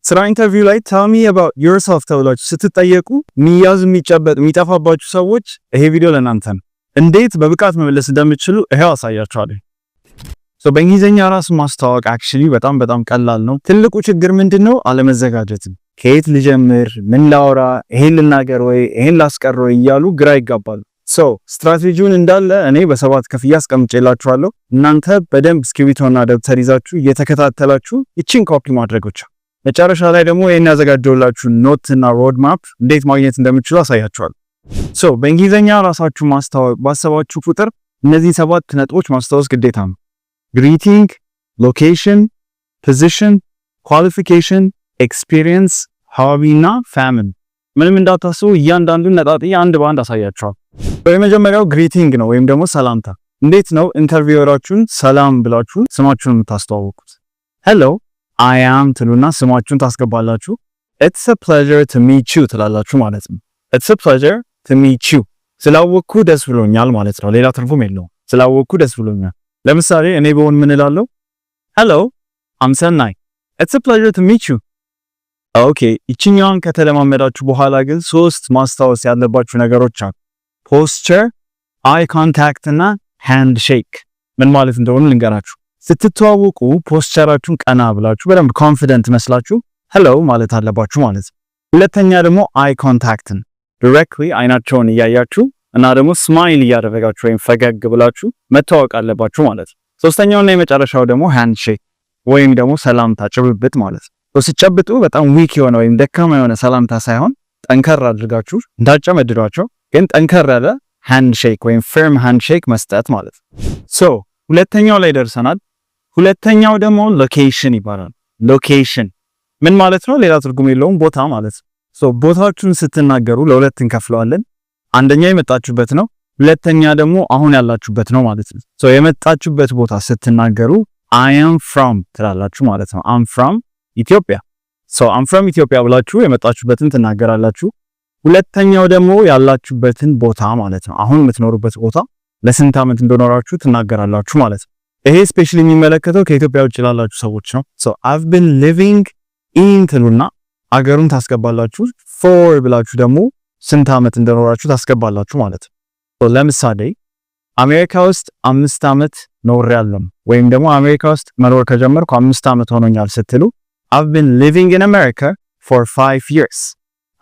ስራ interview ላይ "Tell me about yourself" ተብላችሁ ስትጠየቁ የሚያዝ፣ የሚጨበጥ የሚጠፋባችሁ ሰዎች ይሄ ቪዲዮ ለእናንተ ነው። እንዴት በብቃት መመለስ እንደምትችሉ ይሄው አሳያችኋለሁ። So በእንግሊዝኛ ራስ ማስተዋወቅ actually በጣም በጣም ቀላል ነው። ትልቁ ችግር ምንድነው? አለመዘጋጀት። ከየት ልጀምር፣ ምን ላውራ፣ ይሄን ልናገር ወይ ይሄን ላስቀር ወይ እያሉ ግራ ይጋባሉ። So ስትራቴጂውን እንዳለ እኔ በሰባት ከፍዬ አስቀምጬላችኋለሁ። እናንተ በደንብ እስክሪብቶና ደብተር ይዛችሁ እየተከታተላችሁ ይችን ኮፒ ማድረግ ብቻ። መጨረሻ ላይ ደግሞ ይሄን ያዘጋጀሁላችሁ note እና road map እንዴት ማግኘት እንደምትችሉ አሳያችኋለሁ። So በእንግሊዝኛ ራሳችሁ ማስተዋወቅ ባሰባችሁ ቁጥር እነዚህ ሰባት ነጥቦች ማስታወስ ግዴታ ነው። Greeting፣ location፣ position፣ qualification፣ experience፣ hobby እና family። ምንም እንዳታስቡ፣ እያንዳንዱን ነጣጥዬ አንድ በአንድ አሳያችኋለሁ። በመጀመሪያው greeting ነው ወይም ደግሞ ሰላምታ። እንዴት ነው interviewer ኣችሁን ሰላም ብላችሁ ስማችሁን የምታስተዋውቁት? "Hello, I am" ትሉና ስማችሁን ታስገባላችሁ። "It's a pleasure to meet you" ትላላችሁ ማለት ነው። "It's a pleasure to meet you"፣ ስላወቅኩ ደስ ብሎኛል ማለት ነው። ሌላ ትርጉም የለውም። ስላወቅኩ ደስ ብሎኛል። ለምሳሌ እኔ ብሆን ምን እላለሁ? "Hello, I'm ሰናይ፣ it's a pleasure to meet you።" Okay፣ ይችኛዋን ከተለማመዳችሁ በኋላ ግን ሶስት ማስታወስ ያለባችሁ ነገሮች አሉ። Posture፣ eye contact እና handshake ምን ማለት እንደሆኑ ልንገራችሁ። ስትተዋወቁ posture ኣችሁን ቀና ብላችሁ በደንብ confident መስላችሁ "hello" ማለት አለባችሁ ማለት ነው። ሁለተኛ ደግሞ eye contact ን directly አይናቸውን እያያችሁ እና ደግሞ smile እያደረጋችሁ ወይም ፈገግ ብላችሁ መተዋወቅ አለባችሁ ማለት ነው። ሶስተኛውና የመጨረሻው ደግሞ handshake ወይም ደግሞ ሰላምታ ጭብብጥ ማለት ነው። ስትጨብጡ በጣም weak የሆነ ወይም ደካማ የሆነ ሰላምታ ሳይሆን ጠንከር አድርጋችሁ፣ እንዳትጨመድዷቸው ግን ጠንከር ያለ handshake ወይም firm handshake መስጠት ማለት ነው። So ሁለተኛው ላይ ደርሰናል። ሁለተኛው ደግሞ location ይባላል። Location ምን ማለት ነው? ሌላ ትርጉም የለውም፣ ቦታ ማለት ነው። So ቦታችሁን ስትናገሩ ለሁለት እንከፍለዋለን። አንደኛ የመጣችሁበት ነው፣ ሁለተኛ ደግሞ አሁን ያላችሁበት ነው ማለት ነው። So የመጣችሁበት ቦታ ስትናገሩ "I am from" ትላላችሁ ማለት ነው። "I'm from Ethiopia።" So "I'm from Ethiopia" ብላችሁ የመጣችሁበትን ትናገራላችሁ። ሁለተኛው ደግሞ ያላችሁበትን ቦታ ማለት ነው። አሁን የምትኖሩበት ቦታ ለስንት ዓመት እንደኖራችሁ ትናገራላችሁ ማለት ነው። ይሄ especially የሚመለከተው ከኢትዮጵያ ውጭ ላላችሁ ሰዎች ነው። So "I've been living in" ትሉና አገሩን ታስገባላችሁ። "For" ብላችሁ ደግሞ ስንት ዓመት እንደኖራችሁ ታስገባላችሁ ማለት ነው። ለምሳሌ አሜሪካ ውስጥ 5 ዓመት ኖሬያለሁ ወይም ደግሞ አሜሪካ ውስጥ መኖር ከጀመርኩ 5 ዓመት ሆኖኛል ስትሉ "I've been living in America for 5 years።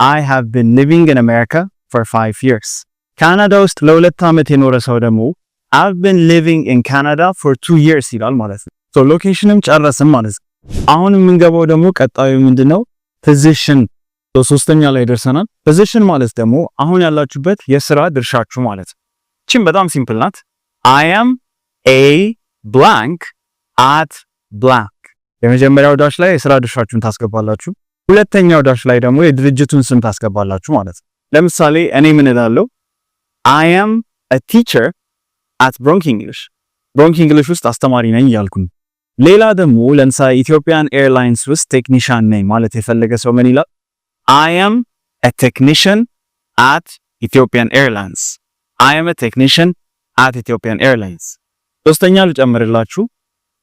I have been living in America for 5 years።" ካናዳ ውስጥ ለ2 ዓመት የኖረ ሰው ደግሞ "I've been living in Canada for 2 years" ይላል ማለት ነው። So location ም ጨረስን ማለት ነው። አሁን የምንገባው ደግሞ ቀጣዩ ምንድነው? Position። ሶስተኛ ላይ ደርሰናል። Position ማለት ደግሞ አሁን ያላችሁበት የስራ ድርሻችሁ ማለት ነው። ይህችም በጣም simple ናት። "I am a blank at blank።" የመጀመሪያው dash ላይ የስራ ድርሻችሁን ታስገባላችሁ። ሁለተኛው dash ላይ ደግሞ የድርጅቱን ስም ታስገባላችሁ ማለት ነው። ለምሳሌ እኔ ምን እላለሁ? "I am a teacher at Bronk English።" Bronk English ውስጥ አስተማሪ ነኝ እያልኩኝ። ሌላ ደግሞ ለምሳሌ Ethiopian Airlines ውስጥ technician ነኝ ማለት የፈለገ ሰው ምን ይላል? "I am a technician at Ethiopian Airlines። I am a technician at Ethiopian Airlines።" ሶስተኛ ልጨምርላችሁ፣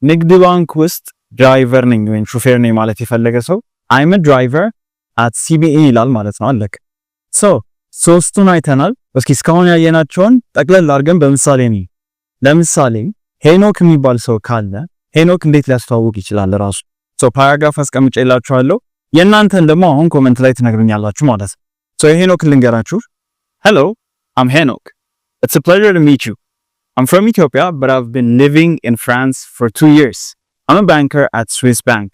ንግድ ባንክ ውስጥ driver ነኝ ወይም ሹፌር ነኝ ማለት የፈለገ ሰው "I'm a driver at CBE" ይላል ማለት ነው። አለቀ። So ሶስቱን አይተናል። እስኪ እስካሁን ያየናቸውን ጠቅለል አድርገን በምሳሌ ነው። ለምሳሌ ሄኖክ የሚባል ሰው ካለ ሄኖክ እንዴት ሊያስተዋውቅ ይችላል ራሱ? So paragraph አስቀምጬላችኋለሁ። የእናንተን ደግሞ አሁን comment ላይ ትነግሩኛላችሁ ማለት ነው። So የሄኖክ ልንገራችሁ። "Hello, I'm Henok። It's a pleasure to meet you። I'm from Ethiopia, but I've been living in France for 2 years። I'm a banker at Swiss Bank።"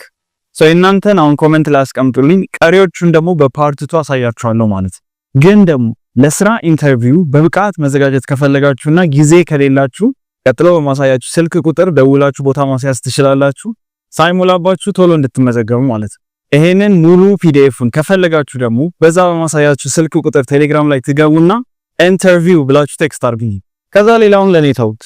So የእናንተን አሁን comment ላይ አስቀምጡልኝ። ቀሪዎቹን ደግሞ በ part 2 አሳያችኋለሁ ማለት። ግን ደግሞ ለስራ interview በብቃት መዘጋጀት ከፈለጋችሁና ጊዜ ከሌላችሁ ቀጥሎ በማሳያችሁ ስልክ ቁጥር ደውላችሁ ቦታ ማስያዝ ትችላላችሁ። ሳይሞላባችሁ ቶሎ እንድትመዘገቡ ማለት ነው። ይሄንን ሙሉ PDF ኡን ከፈለጋችሁ ደግሞ በዛ በማሳያችሁ ስልክ ቁጥር ቴሌግራም ላይ ትገቡና "interview" ብላችሁ text አድርጉኝ። ከዛ ሌላውን ለኔ ተውት።